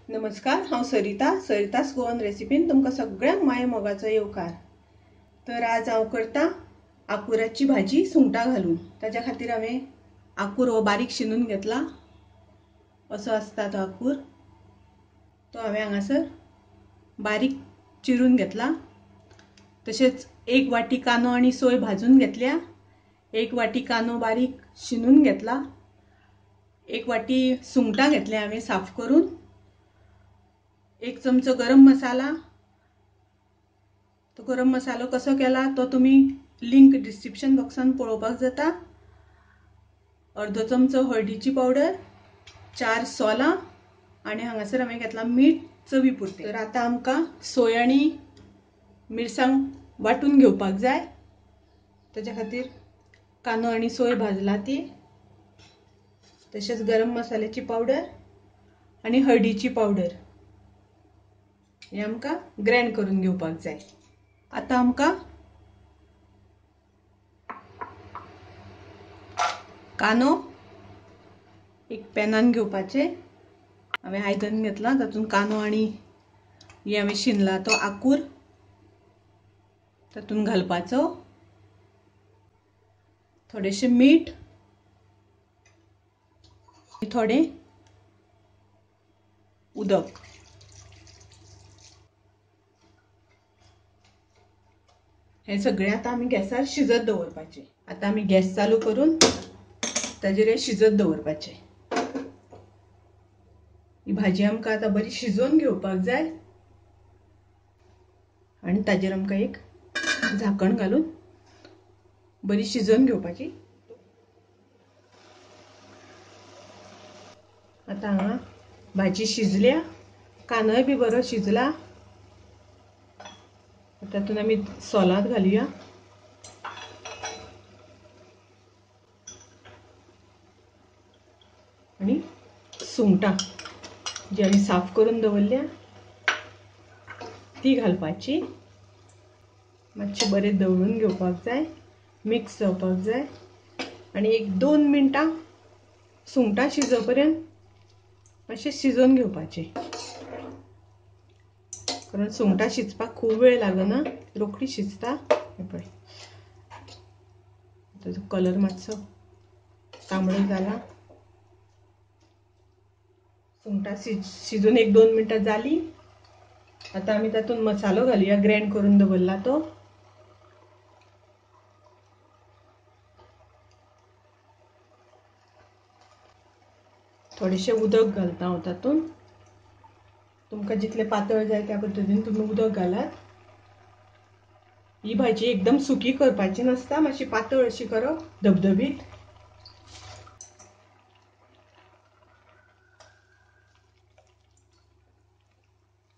नमस्कार, हांव सरिता, सरितास गोवन रेसिपीन तुमकां सगळ्यांक माये मोगाचो येवकार। तर आज हांव करता आकुराची भाजी सुंगटां घालून। ताज्या खातीर हांवें आकूर हो बारीक शिनून घेतला, असो आसता तो आकूर, तो हांवें हांगासर बारीक चिरून घेतला। तशेंच एक वाटी कांदो आनी सोय भाजून घेतल्या, एक वाटी कांदो बारीक शिनून घेतला, एक वाटी सुंगटां घेतल्या हांवें साफ करून, एक चमचो गरम मसाला। तो गरम मसालो कसो केला तो तुमी लिंक डिस्क्रिप्शन बॉक्सान पळोवपाक जाता। अर्दो चमचो हळदीची पावडर, 4 सोलां आनी हांगासर हांवें घेतला मीठ चवी पुरतें। तर आतां आमकां सोय आनी मिरसांग वांटून घेवपाक जाय। ताच्या खातीर कांदो आनी सोय भाजला ती, तशेंच गरम मसाल्याची पावडर आनी हळदीची पावडर हे आमकां ग्रायंड करून घेवपाक जाय। आतां आमकां कांदो एक पॅनान घेवपाचें। हांवें आयदन घेतलां, तातूंत कांदो आनी हे हांवें शिनला तो आकूर तातूंत घालपाचो, थोडेशें मीठ, थोडें उदक। हे सगळें आतां आमी गॅसार शिजत दवरपाचें। आतां आमी गॅस चालू करून ताजेर हें शिजत दवरपाचें। ही भाजी आमकां आतां बरी शिजोवन घेवपाक जाय आनी ताजेर आमकां एक झाकण घालून बरी शिजोवन घेवपाची। आतां हांगा भाजी शिजल्या, कांदोय बी बरो शिजला। तातूंत आमी सोलांत घालुया, आनी सुंगटां जी आमी साफ करून दवरल्या ती घालपाची। मातशें बरें दवरून घेवपाक जाय, मिक्स जावपाक जाय आनी 1-2 मिनटां सुंगटां शिजो पर्यंत मातशें शिजोवन घेवपाचें, कारण सुंगटां शिजपाक खूब वेळ लागना, रोखडी शिजता। हे पळय ताजो कलर मातसो तांबडो जाला। सुंगटां शिजून 1-2 मिनटां जाली। आतां आमी तातूंत मसालो घालुया, ग्रायंड करून दवरला तो। थोडेशें उदक घालता हांव तातूंत, तुमकां जितलें पातळ जाय त्या पद्दतीन तुमी उदक घालात। ही भाजी एकदम सुकी करपाची नासता, मातशी पातळ अशी करप, धबधबीत।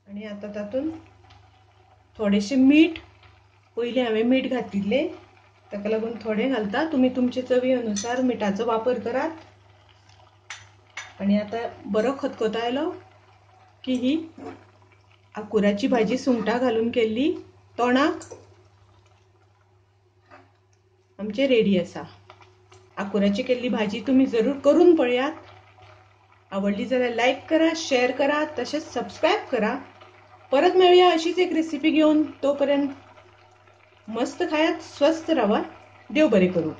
आनी आतां तातूंत थोडेशें मीठ, पयलीं हांवें मीठ घातिल्लें ताका लागून थोडें घालता, तुमी तुमचे चवी अनुसार मिठाचो वापर करात। आनी आतां बरो खतखतो आयलो की ही आकुराची भाजी सुंगटां घालून केल्ली तोणाक आमचे रेडी आसा। आकुराची केल्ली भाजी तुमी जरूर करून पळयात। आवडली जाल्यार लायक करा, शेअर करा, तशेंच सबस्क्रायब करा। परत मेळुया अशीच एक रेसिपी घेवन, तोपर्यंत मस्त खायात, स्वस्थ रावात। देव बरें करूं।